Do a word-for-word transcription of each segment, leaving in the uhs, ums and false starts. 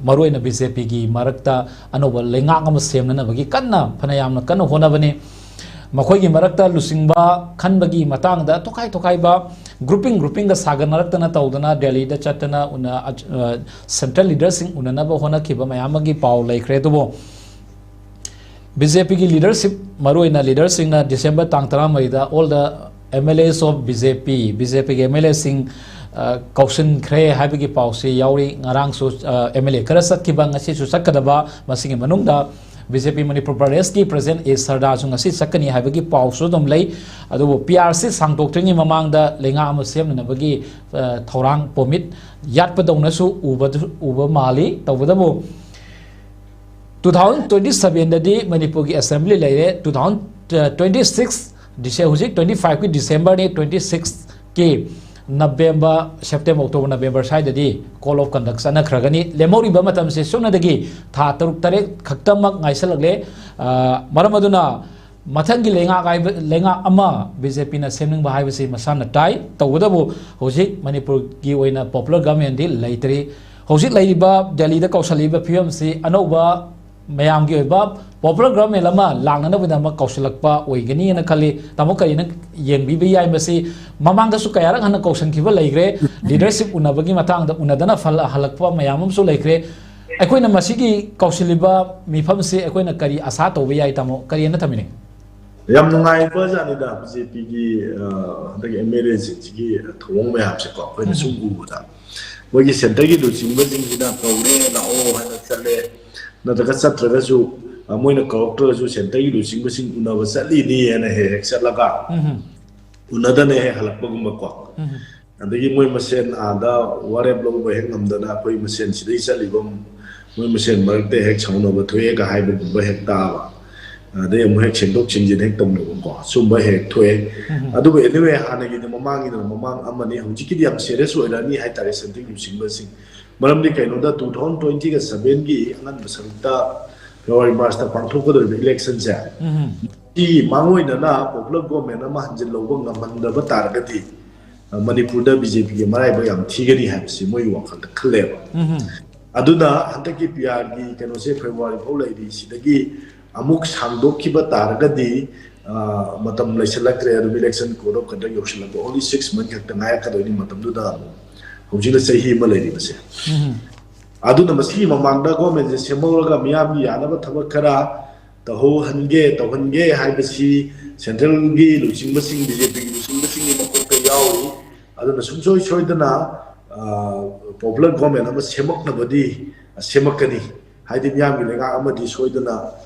ꯃꯔꯨꯑꯣꯏꯅ B J ꯄꯤꯒꯤ ꯃꯔꯛꯇ ꯑꯅꯧꯕ ꯂꯩꯉꯥꯛ ꯑꯃ ꯁꯦꯝꯅꯅꯕꯒꯤ ꯀꯟꯅ, ꯐꯅꯌꯥꯝꯅ ꯀꯟꯅ ꯍꯣꯠꯅꯕꯅꯤ꯫ ꯃꯈꯣꯏꯒꯤ ꯃꯔꯛꯇ ꯂꯨꯆꯤꯡꯕ ꯈꯟꯕꯒꯤ ꯃꯇꯥꯡꯗ ꯇꯣꯈꯥꯏ ꯇꯣꯈꯥꯏꯕ, grouping groupingꯒ ꯁꯥꯒꯠꯅꯔꯛꯇꯅ ꯇꯧꯗꯅ ꯗꯦꯜꯂꯤꯗ ꯆꯠꯇꯅ ꯎꯅ-, ꯑ, central leaderꯁꯤꯡ ꯎꯅꯅꯕ ꯍꯣꯠꯅꯈꯤꯕ ꯃꯌꯥꯝ ꯑꯃꯒꯤ ꯄꯥꯎ ꯂꯩꯈ꯭ꯔꯦ꯫ ꯑꯗꯨꯕꯨ ꯕꯤ ꯖꯦ ꯄꯤꯒꯤ leadership, ꯃꯔꯨꯑꯣꯏꯅ leaderꯁꯤꯡꯅ December ꯇꯥꯡ ꯇꯔꯥꯃꯔꯤꯗ all the M L As of B J P, B J ꯄꯤꯒꯤ M L Aꯁꯤꯡ, ꯑ, ꯀꯧꯁꯤꯟꯈ꯭ꯔꯦ ꯍꯥꯏꯕꯒꯤ ꯄꯥꯎꯁꯤ ꯌꯥꯎꯔꯤ꯫ ꯉꯔꯥꯡꯁꯨ, ꯑ, M L A ꯈꯔ ꯆꯠꯈꯤꯕ, ꯉꯁꯤꯁꯨ ꯆꯠꯀꯗꯕ, ꯃꯁꯤꯒꯤ ꯃꯅꯨꯡꯗ ꯕꯤ ꯖꯦ ꯄꯤ ꯃꯅꯤꯄꯨꯔ ꯄ꯭ꯔꯗꯦꯁꯀꯤ president A ꯁꯔꯗꯥꯁꯨ ꯉꯁꯤ ꯆꯠꯀꯅꯤ ꯍꯥꯏꯕꯒꯤ ꯄꯥꯎꯁꯨ ꯑꯗꯨꯝ ꯂꯩ꯫ ꯑꯗꯨꯕꯨ P R C ꯁꯥꯡꯗꯣꯛꯇ꯭ꯔꯤꯉꯩ ꯃꯃꯥꯡꯗ ꯂꯩꯉꯥꯛ ꯑꯃ ꯁꯦꯝꯅꯅꯕꯒꯤ, ꯑ, ꯊꯧꯔꯥꯡ ꯄꯣꯃꯤꯠ ꯌꯥꯠꯄꯗꯧꯅꯁꯨ ꯎꯕꯗꯨ, ꯎꯕ ꯃꯥꯜꯂꯤ꯫ ꯇꯧꯕꯇꯕꯨ two thousand twenty sevenꯗꯗꯤ ꯃꯅꯤꯄꯨꯔꯒꯤ assembly ꯂꯩꯔꯦ꯫ Two thousand twenty six, ꯗꯤꯁꯦ-, ꯍꯧꯖꯤꯛ twenty fiveꯀꯤ Decemberꯅꯤ, twenty sixꯀꯤ November, September, October, November ꯁ꯭ꯋꯥꯏꯗꯗꯤ code of conduct ꯆꯠꯅꯈ꯭ꯔꯒꯅꯤ꯫ ꯂꯦꯝꯍꯧꯔꯤꯕ ꯃꯇꯝꯁꯦ ꯁꯨꯞꯅꯗꯒꯤ ꯊꯥ ꯇꯔꯨꯛ ꯇꯔꯦꯠ ꯈꯛꯇꯃꯛ ꯉꯥꯏꯁꯜꯂꯛꯂꯦ꯫ ꯑ, ꯃꯔꯝ ꯑꯗꯨꯅ ꯃꯊꯪꯒꯤ ꯂꯩꯉꯥꯛ ꯍꯥꯏꯕ, ꯂꯩꯉꯥꯛ ꯑꯃ ꯕꯤ ꯖꯦ ꯄꯤꯅ ꯁꯦꯝꯅꯤꯡꯕ ꯍꯥꯏꯕꯁꯤ ꯃꯁꯥꯅ ꯇꯥꯏ꯫ ꯇꯧꯕꯇꯕꯨ ꯍꯧꯖꯤꯛ ꯃꯅꯤꯄꯨꯔꯒꯤ ꯑꯣꯏꯅ popular governmentꯗꯤ ꯂꯩꯇ꯭ꯔꯤ꯫ ꯍꯧꯖꯤꯛ ꯂꯩꯔꯤꯕ ꯗꯦꯜꯂꯤꯗ ꯀꯧꯁꯜꯂꯤꯕ ꯐꯤꯕꯝꯁꯤ ꯑꯅꯧꯕ ꯃꯌꯥꯝꯒꯤ ꯑꯣꯏꯕ popular government ꯑꯃ ꯂꯥꯛꯅꯅꯕꯒꯤꯗꯃꯛ ꯀꯧꯁꯤꯜꯂꯛꯄ ꯑꯣꯏꯒꯅꯤꯅ ꯈꯜꯂꯤ꯫ ꯇꯥꯃꯣ ꯀꯔꯤꯅ ꯌꯦꯡꯕꯤꯕ ꯌꯥꯏ ꯃꯁꯤ? ꯃꯃꯥꯡꯗꯁꯨ ꯀꯌꯥꯔꯛ ꯍꯟꯅ ꯀꯧꯁꯟꯈꯤꯕ ꯂꯩꯈ꯭ꯔꯦ꯫ Leadership ꯎꯅꯕꯒꯤ ꯃꯇꯥꯡꯗ ꯎꯅꯗꯅ ꯐꯜ-, ꯍꯜꯂꯛꯄ ꯃꯌꯥꯝ ꯑꯃꯁꯨ ꯂꯩꯈ꯭ꯔꯦ꯫ ꯑꯩꯈꯣꯏꯅ ꯃꯁꯤꯒꯤ ꯀꯧꯁꯤꯜꯂꯤꯕ ꯃꯤꯐꯝꯁꯤ ꯑꯩꯈꯣꯏꯅ ꯀꯔꯤ ꯑꯁꯥ ꯇꯧꯕ ꯌꯥꯏ, ꯇꯥꯃꯣ? ꯀꯔꯤ ꯍꯥꯏꯅ ꯊꯝꯕꯤꯅꯤꯡ? ꯌꯥꯝ ꯅꯨꯡꯉꯥꯏꯕ ꯖꯥꯠꯅꯤꯗ, ꯕꯤ ꯖꯦ ꯄꯤꯒꯤ, ꯑ, ꯍꯟꯗꯛꯀꯤ M L Aꯁꯤꯡꯁꯤꯒꯤ ꯊꯧꯑꯣꯡ ꯃꯌꯥꯝꯁꯦꯀꯣ, ꯑꯩꯈꯣꯏꯅ ꯁꯨꯝ ꯎꯕꯗ, ꯃꯣꯏꯒꯤ centreꯒꯤ ꯂꯨꯆꯤꯡꯕꯁꯤꯡꯁꯤꯅ ꯀꯧꯔꯦ, ꯂꯥꯛꯑꯣ ꯍꯥꯏꯅ ꯆꯠꯂꯦ, ꯅꯠꯇ꯭ꯔꯒ ꯆꯠꯇ꯭ꯔꯒꯁꯨ, ꯑ, ꯃꯣꯏꯅ ꯀꯧꯔꯛꯇ꯭ꯔꯒꯁꯨ centreꯒꯤ ꯂꯨꯆꯤꯡꯕꯁꯤꯡ ꯎꯅꯕ ꯆꯠꯂꯤꯅꯤ ꯍꯥꯏꯅ ꯍꯦꯛ ꯍꯦꯛ ꯆꯠꯂꯒ, ꯎꯅꯗꯅ ꯍꯦꯛ ꯍꯜꯂꯛꯄꯒꯨꯝꯕꯀꯣ꯫ ꯑꯗꯒꯤ ꯃꯣꯏ ꯃꯁꯦꯟ ꯑꯥꯗ ꯋꯥꯔꯦꯞ ꯂꯧꯕ ꯍꯦꯛ ꯉꯝꯗꯅ ꯑꯩꯈꯣꯏ ꯃꯁꯦꯟ ꯁꯤꯗꯩ ꯆꯠꯂꯤꯕ ꯃꯣꯏ ꯃꯁꯦꯟ ꯃꯔꯛꯇ ꯍꯦꯛ ꯁꯥꯎꯅꯕ ꯊꯣꯛꯑꯦꯒ ꯍꯥꯏꯕꯒꯨꯝꯕ ꯍꯦꯛ ꯇꯥꯕ, ꯑꯗꯩ ꯑꯃꯨꯛ ꯍꯦꯛ ꯁꯦꯡꯗꯣꯛ ꯁꯦꯡꯖꯤꯟ ꯍꯦꯛ ꯇꯧꯅꯕꯀꯣ, ꯁꯨꯝꯕ ꯍꯦꯛ ꯊꯣꯛꯑꯦ꯫ ꯑꯗꯨꯕꯨ anyway, ꯍꯥꯟꯅꯒꯤꯗꯤ ꯃꯃꯥꯡꯒꯤꯗꯅ ꯃꯃꯥꯡ ꯑꯃꯅꯤ, ꯍꯧꯖꯤꯛꯀꯤꯗꯤ ꯌꯥꯝ serious ꯑꯣꯏꯔꯛꯑꯅꯤ ꯍꯥꯏꯇꯥꯔꯦ, centreꯒꯤ ꯂꯨꯆꯤꯡꯕꯁꯤꯡ꯫ ꯃꯔꯝꯗꯤ ꯀꯩꯅꯣꯗ, two thousand twentyꯒ sevenꯒꯤ ꯑꯉꯟꯕ ꯁꯔꯨꯛꯇ, February Marchꯇ ꯄꯥꯡꯊꯣꯛꯀꯗꯧꯔꯤꯕ electionꯁꯦ, ꯁꯤ ꯃꯥꯡꯑꯣꯏꯅꯅ popular government ꯑꯃ ꯍꯟꯖꯤꯜꯍꯧꯕ ꯉꯝꯍꯟꯗꯕ ꯇꯥꯔꯒꯗꯤ, ꯑ, ꯃꯅꯤꯄꯨꯔꯗ ꯕꯤ ꯖꯦ ꯄꯤꯒꯤ ꯃꯔꯥꯏꯕꯛ ꯌꯥꯝ ꯊꯤꯒꯅꯤ ꯍꯥꯏꯕꯁꯤ ꯃꯣꯏꯒꯤ ꯋꯥꯈꯜꯗ ꯈꯜꯂꯦꯕ꯫ ꯑꯗꯨꯅ ꯍꯟꯗꯛꯀꯤ ꯄꯤ ꯑꯥꯔꯒꯤ ꯀꯩꯅꯣꯁꯦ ꯐꯦꯕ꯭ꯔꯨꯋꯥꯔꯤ ꯐꯥꯎ ꯂꯩꯔꯤ꯫ ꯁꯤꯗꯒꯤ ꯑꯃꯨꯛ ꯁꯥꯡꯗꯣꯛꯈꯤꯕ ꯇꯥꯔꯒꯗꯤ, ꯑ, ꯃꯇꯝ ꯂꯩꯁꯤꯜꯂꯛꯇ꯭ꯔꯦ꯫ ꯑꯗꯨꯝ election code of conduct ꯌꯧꯁꯤꯜꯂꯛꯄ, only six month ꯈꯛꯇ ꯉꯥꯏꯔꯛꯀꯗꯣꯏꯅꯤ ꯃꯇꯝꯗꯨꯗ꯫ ꯑꯃꯨꯛ ꯍꯧꯖꯤꯛꯅ ꯆꯍꯤ ꯑꯃ ꯂꯩꯔꯤꯕꯁꯦ꯫ ꯑꯗꯨꯅ ꯃꯁꯤꯒꯤ ꯃꯃꯥꯡꯗ government ꯁꯦ ꯁꯦꯝꯍꯧꯔꯒ ꯃꯤꯌꯥꯝꯒꯤ ꯌꯥꯅꯕ ꯊꯕꯛ ꯈꯔ ꯇꯧꯍꯧꯍꯟꯒꯦ, ꯇꯧꯍꯟꯒꯦ ꯍꯥꯏꯕꯁꯤ central ꯒꯤ ꯂꯨꯆꯤꯡꯕꯁꯤꯡ, BJP ꯒꯤ ꯂꯨꯆꯤꯡꯕꯁꯤꯡꯒꯤ ꯃꯀꯣꯛꯇ ꯌꯥꯎꯔꯤ꯫ ꯑꯗꯨꯅ ꯁꯨꯡꯁꯣꯏ ꯁꯣꯏꯗꯅ, ꯑ, popular government ꯑꯃ ꯁꯦꯝꯃꯛꯅꯕꯗꯤ, ꯁꯦꯝꯃꯛꯀꯅꯤ꯫ ꯍꯥꯏꯗꯤ ꯃꯤꯌꯥꯝꯒꯤ ꯂꯩꯉꯥꯛ ꯑꯃꯗꯤ ꯁꯣꯏꯗꯅ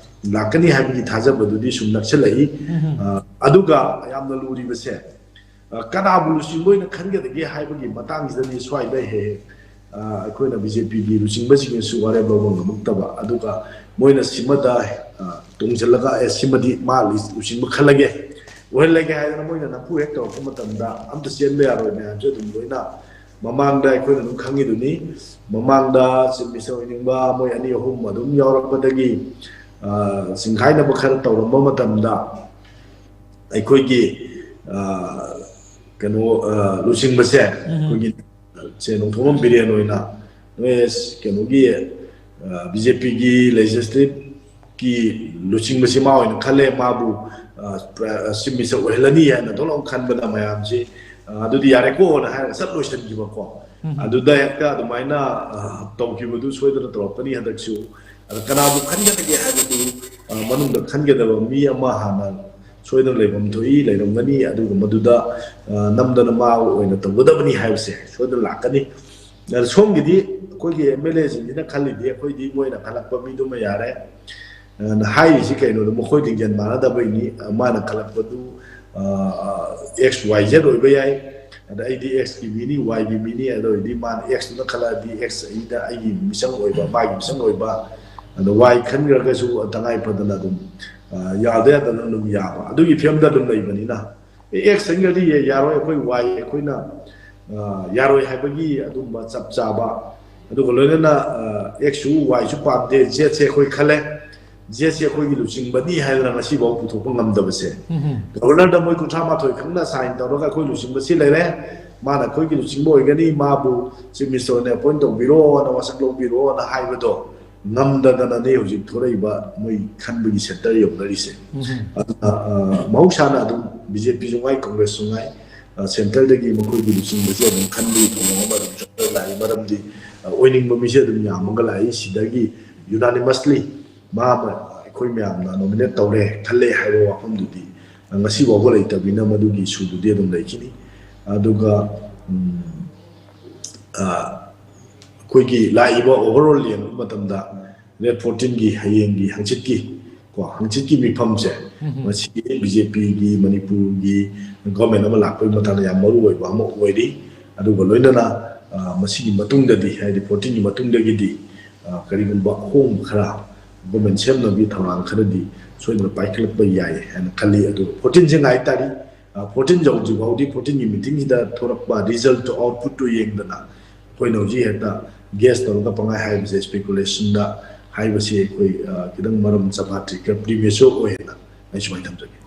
ꯂꯥꯛꯀꯅꯤ ꯍꯥꯏꯕꯒꯤ ꯊꯥꯖꯕꯗꯨꯗꯤ ꯁꯨꯝ ꯅꯛꯁꯤꯜꯂꯛꯏ꯫ ꯑ, ꯑꯗꯨꯒ ꯌꯥꯝꯅ ꯂꯨꯔꯤꯕꯁꯦ, ꯑ, ꯀꯅꯥꯕꯨ ꯂꯨꯆꯤꯡꯕ ꯑꯣꯏꯅ ꯈꯟꯒꯗꯒꯦ ꯍꯥꯏꯕꯒꯤ ꯃꯇꯥꯡꯁꯤꯗꯅꯤ ꯁ꯭ꯋꯥꯏꯗ ꯍꯦꯛ ꯍꯦꯛ, ꯑ, ꯑꯩꯈꯣꯏꯅ BJP ꯒꯤ ꯂꯨꯆꯤꯡꯕꯁꯤꯡꯅꯁꯨ ꯋꯥꯔꯦꯞ ꯂꯧꯕ ꯉꯝꯃꯛꯇꯕ, ꯑꯗꯨꯒ ꯃꯣꯏꯅ ꯁꯤꯃꯗ, ꯑ, ꯇꯣꯡꯁꯤꯜꯂꯒ, "ꯑꯦ, ꯁꯤꯃꯗꯤ ꯃꯥ ꯂꯨꯆꯤꯡꯕ ꯈꯜꯂꯒꯦ, ꯑꯣꯏꯍꯜꯂꯒꯦ" ꯍꯥꯏꯗꯅ ꯃꯣꯏꯅ ꯅꯝꯐꯨ ꯍꯦꯛ ꯇꯧꯔꯛꯄ ꯃꯇꯝꯗ ꯑꯝꯇ ꯆꯦꯟꯕ ꯌꯥꯔꯣꯏ꯫ ꯃꯌꯥꯝꯁꯨ ꯑꯗꯨꯝ ꯂꯣꯏꯅ ꯃꯃꯥꯡꯗ ꯑꯩꯈꯣꯏꯅ ꯑꯗꯨꯝ ꯈꯪꯉꯤꯗꯨꯅꯤ꯫ ꯃꯃꯥꯡꯗ Chief Minister ꯑꯣꯏꯅꯤꯡꯕ ꯃꯣꯏ ꯑꯅꯤ ꯑꯍꯨꯝ ꯑꯗꯨꯝ ꯌꯥꯎꯔꯛꯄꯗꯒꯤ, ꯑ, ꯆꯤꯡꯈꯥꯏꯅꯕ ꯈꯔ ꯇꯧꯔꯝꯕ ꯃꯇꯝꯗ ꯑꯩꯈꯣꯏꯒꯤ, ꯑ, ꯀꯩꯅꯣ, ꯑ, ꯂꯨꯆꯤꯡꯕꯁꯦ ꯑꯩꯈꯣꯏꯒꯤ ꯁꯦ ꯅꯣꯡꯊꯣꯝꯕꯝ ꯕꯤꯔꯦꯟ ꯑꯣꯏꯅ ꯅꯣꯏ ꯀꯩꯅꯣꯒꯤ, ꯑ, BJP ꯒꯤ legislative ꯀꯤ ꯂꯨꯆꯤꯡꯕꯁꯤ ꯃꯥ ꯑꯣꯏꯅ ꯈꯜꯂꯦ, ꯃꯥꯕꯨ, ꯑ, Chief Minister ꯑꯣꯏꯍꯜꯂꯅꯤ ꯍꯥꯏꯅ ꯊꯣꯛꯂꯥꯎ ꯈꯟꯕꯗ ꯃꯌꯥꯝꯁꯤ, ꯑ, "ꯑꯗꯨꯗꯤ ꯌꯥꯔꯦꯀꯣꯅ" ꯍꯥꯏꯔꯒ ꯁꯠ ꯂꯣꯏꯁꯤꯟꯈꯤꯕꯀꯣ꯫ ꯑꯗꯨꯗ ꯍꯦꯛꯇ ꯑꯗꯨꯃꯥꯏꯅ, ꯑ, ꯇꯧꯈꯤꯕꯗꯨ ꯁꯣꯏꯗꯅ ꯇꯧꯔꯛꯀꯅꯤ ꯍꯟꯗꯛꯁꯨ꯫ ꯑꯗ ꯀꯅꯥꯕꯨ ꯈꯟꯒꯗꯒꯦ ꯍꯥꯏꯕꯗꯨ, ꯑ, ꯃꯅꯨꯡꯗ ꯈꯟꯒꯗꯕ ꯃꯤ ꯑꯃ ꯍꯥꯟꯅ ꯁꯣꯏꯗꯅ ꯂꯩꯐꯝ ꯊꯣꯛꯏ, ꯂꯩꯔꯝꯒꯅꯤ꯫ ꯑꯗꯨꯒꯨꯝꯕꯗꯨꯗ, ꯑ, ꯅꯝꯗꯅ ꯃꯥ ꯑꯣꯏꯅ ꯇꯧꯒꯗꯕꯅꯤ ꯍꯥꯏꯕꯁꯦ ꯁꯣꯏꯗꯅ ꯂꯥꯛꯀꯅꯤ꯫ ꯑꯗ ꯁꯣꯝꯒꯤꯗꯤ ꯑꯩꯈꯣꯏꯒꯤ MLA ꯁꯤꯡꯁꯤꯅ ꯈꯜꯂꯤꯗꯤ ꯑꯩꯈꯣꯏꯗꯤ ꯃꯣꯏꯅ ꯈꯜꯂꯛꯄ ꯃꯤꯗꯨꯃ ꯌꯥꯔꯦ꯫ ꯑ, ꯍꯥꯏꯔꯤꯁꯤ ꯀꯩꯅꯣꯗ ꯃꯈꯣꯏ ꯂꯤꯡꯖꯦꯜ ꯃꯥꯟꯅꯗꯕꯩꯅꯤ꯫ ꯑ, ꯃꯥꯅ ꯈꯜꯂꯛꯄꯗꯨ, ꯑ, ꯑ, X Y Z ꯑꯣꯏꯕ ꯌꯥꯏ꯫ ꯑꯗ ꯑꯩꯗꯤ X ꯀꯤ ꯃꯤꯅꯤ, Y ꯒꯤ ꯃꯤꯅꯤ꯫ ꯑꯗꯨ ꯑꯣꯏꯔꯗꯤ ꯃꯥꯅ X ꯇꯨꯅ ꯈꯜꯂꯛꯑꯗꯤ X ꯑꯩꯗ ꯑꯩꯒꯤ ꯃꯤꯆꯪ ꯑꯣꯏꯕ, ꯃꯥꯒꯤ ꯃꯤꯆꯪ ꯑꯣꯏꯕ꯫ ꯑꯗ Y ꯈꯟꯈ꯭ꯔꯒꯁꯨ ꯇꯉꯥꯏ ꯐꯗꯅ ꯑꯗꯨꯝ, ꯑ, ꯌꯥꯗ ꯌꯥꯗꯅ ꯑꯗꯨꯝ ꯌꯥꯕ꯫ ꯑꯗꯨꯒꯤ ꯐꯤꯕꯝꯗ ꯑꯗꯨꯝ ꯂꯩꯕꯅꯤꯅ꯫ ꯑꯦ, X ꯈꯟꯈ꯭ꯔꯗꯤ ꯌꯥꯔꯣꯏ, ꯑꯩꯈꯣꯏ Y ꯑꯩꯈꯣꯏꯅ, ꯑ, ꯌꯥꯔꯣꯏ ꯍꯥꯏꯕꯒꯤ ꯑꯗꯨꯝꯕ ꯆꯞ ꯆꯥꯕ꯫ ꯑꯗꯨꯒ ꯂꯣꯏꯅꯅ, ꯑ, X ꯁꯨ Y ꯁꯨ ꯄꯥꯝꯗꯦ, Z ꯁꯦ ꯑꯩꯈꯣꯏ ꯈꯜꯂꯦ꯫ Z ꯁꯦ ꯑꯩꯈꯣꯏꯒꯤ ꯂꯨꯆꯤꯡꯕꯅꯤ ꯍꯥꯏꯗꯅ ꯉꯁꯤꯐꯥꯎ ꯄꯨꯊꯣꯛꯄ ꯉꯝꯗꯕꯁꯦ꯫ Governor ꯗ ꯃꯣꯏ ꯀꯨꯟꯊ꯭ꯔꯥ ꯃꯥꯊꯣꯏ ꯈꯪꯅ sign ꯇꯧꯔꯒ ꯑꯩꯈꯣꯏ ꯂꯨꯆꯤꯡꯕꯁꯤ ꯂꯩꯔꯦ꯫ ꯃꯥꯅ ꯑꯩꯈꯣꯏꯒꯤ ꯂꯨꯆꯤꯡꯕ ꯑꯣꯏꯒꯅꯤ, ꯃꯥꯕꯨ ꯆꯤꯐ ꯃꯤꯅꯤꯁꯇꯔ ꯑꯣꯏꯅ ꯑꯦꯄꯣꯏꯟ ꯇꯧꯕꯤꯔꯣꯅ, ꯋꯥꯁꯛ ꯂꯧꯕꯤꯔꯣꯅ ꯍꯥꯏꯕꯗꯣ ꯉꯝꯗꯗꯅꯅꯦ ꯍꯧꯖꯤꯛ ꯊꯣꯔꯛꯏꯕ ꯃꯣꯏ ꯈꯟꯕꯒꯤ ꯁꯦꯟꯇꯔ ꯌꯧꯅꯔꯤꯁꯦ꯫ ꯑꯗꯨꯅ ꯃꯍꯧꯁꯥꯅ ꯑꯗꯨꯝ ꯕꯤ ꯖꯦ ꯄꯤꯁꯨ ꯉꯥꯏ, ꯀꯪꯒ꯭ꯔꯦꯁꯁꯨ ꯉꯥꯏ, ꯁꯦꯟꯇꯔꯗꯒꯤ ꯃꯈꯣꯏꯒꯤ ꯂꯨꯆꯤꯡꯕꯁꯦ ꯑꯗꯨꯝ ꯈꯟꯕꯒꯤ ꯊꯧꯑꯣꯡ ꯑꯃ ꯑꯗꯨꯝ ꯆꯠꯄ ꯂꯥꯛꯏ꯫ ꯃꯔꯝꯗꯤ ꯑꯣꯏꯅꯤꯡꯕ ꯃꯤꯁꯦ ꯑꯗꯨꯝ ꯌꯥꯝꯃꯒ ꯂꯥꯛꯏ꯫ ꯁꯤꯗꯒꯤ ꯌꯨꯅꯥꯅꯤꯃꯁꯂꯤ ꯃꯥ ꯑꯃ ꯑꯩꯈꯣꯏ ꯃꯌꯥꯝꯅ ꯅꯣꯃꯤꯅꯦꯠ ꯇꯧꯔꯦ ꯈꯜꯂꯦ ꯍꯥꯏꯕ ꯋꯥꯐꯝꯗꯨꯗꯤ ꯉꯁꯤ ꯐꯥꯎꯕ ꯂꯩꯇꯕꯅꯤꯅ ꯃꯗꯨꯒꯤ ꯏꯁꯨꯗꯨꯗꯤ ꯑꯗꯨꯝ ꯂꯩꯈꯤꯅꯤ꯫ ꯑꯗꯨꯒ ꯑꯩꯈꯣꯏꯒꯤ ꯂꯥꯛꯏꯕ ꯑꯣꯚꯔꯑꯣꯜ ꯌꯦꯡꯕ ꯃꯇꯝꯗ ꯗꯦꯠ ꯐꯣꯔꯇꯤꯟꯒꯤ, ꯍꯌꯦꯡꯒꯤ, ꯍꯪꯆꯤꯠꯀꯤ ꯀꯣ, ꯍꯪꯆꯤꯠꯀꯤ ꯃꯤꯐꯝꯁꯦ ꯃꯁꯤ ꯕꯤ ꯖꯦ ꯄꯤꯒꯤ ꯃꯅꯤꯄꯨꯔꯒꯤ ꯒꯣꯔꯃꯦꯟ ꯑꯃ ꯂꯥꯛꯄꯒꯤ ꯃꯇꯥꯡꯗ ꯌꯥꯝ ꯃꯔꯨ ꯑꯣꯏꯕ ꯑꯃ ꯑꯣꯏꯔꯤ꯫ ꯑꯗꯨꯒ ꯂꯣꯏꯅꯅ ꯃꯁꯤꯒꯤ ꯃꯇꯨꯡꯗꯗꯤ, ꯍꯥꯏꯗꯤ ꯐꯣꯔꯇꯤꯟꯒꯤ ꯃꯇꯨꯡꯗꯒꯤꯗꯤ ꯀꯔꯤꯒꯨꯝꯕ ꯑꯍꯣꯡꯕ ꯈꯔ, ꯒꯣꯔꯃꯦꯟ ꯁꯦꯝꯅꯕꯒꯤ ꯊꯧꯔꯥꯡ ꯈꯔꯗꯤ ꯁꯣꯏꯗꯅ ꯄꯥꯏꯈꯠꯂꯛꯄ ꯌꯥꯏ ꯍꯥꯏꯅ ꯈꯜꯂꯤ꯫ ꯑꯗꯨ ꯐꯣꯔꯇꯤꯟꯁꯦ ꯉꯥꯏ ꯇꯥꯔꯤ꯫ ꯐꯣꯔꯇꯤꯟ ꯌꯧꯗ꯭ꯔꯤ ꯐꯥꯎꯗꯤ, ꯐꯣꯔꯇꯤꯟꯒꯤ ꯃꯤꯇꯤꯡꯁꯤꯗ ꯊꯣꯔꯛꯄ ꯔꯤꯖꯜꯠꯇꯣ, ꯑꯥꯎꯠꯄꯨꯠꯇꯨ ꯌꯦꯡꯗꯅ ꯑꯩꯈꯣꯏꯅ ꯍꯧꯖꯤꯛ ꯍꯦꯛꯇ ꯒꯦꯁ ꯇꯧꯔꯒ ꯄꯪꯍꯥꯏ ꯍꯥꯏꯕꯁꯦ, ꯏꯁꯄꯦꯀꯨꯂꯦꯁꯟꯗ ꯍꯥꯏꯕꯁꯤ ꯑꯩꯈꯣꯏ ꯈꯤꯇꯪ ꯃꯔꯝ ꯆꯥꯕ ꯅꯠꯇ꯭ꯔꯦ, ꯄ꯭ꯔꯤꯃꯦꯆꯣꯔ ꯑꯣꯏ ꯍꯥꯏꯅ ꯑꯩ ꯁꯨꯃꯥꯏꯅ ꯊꯝꯖꯒꯦ꯫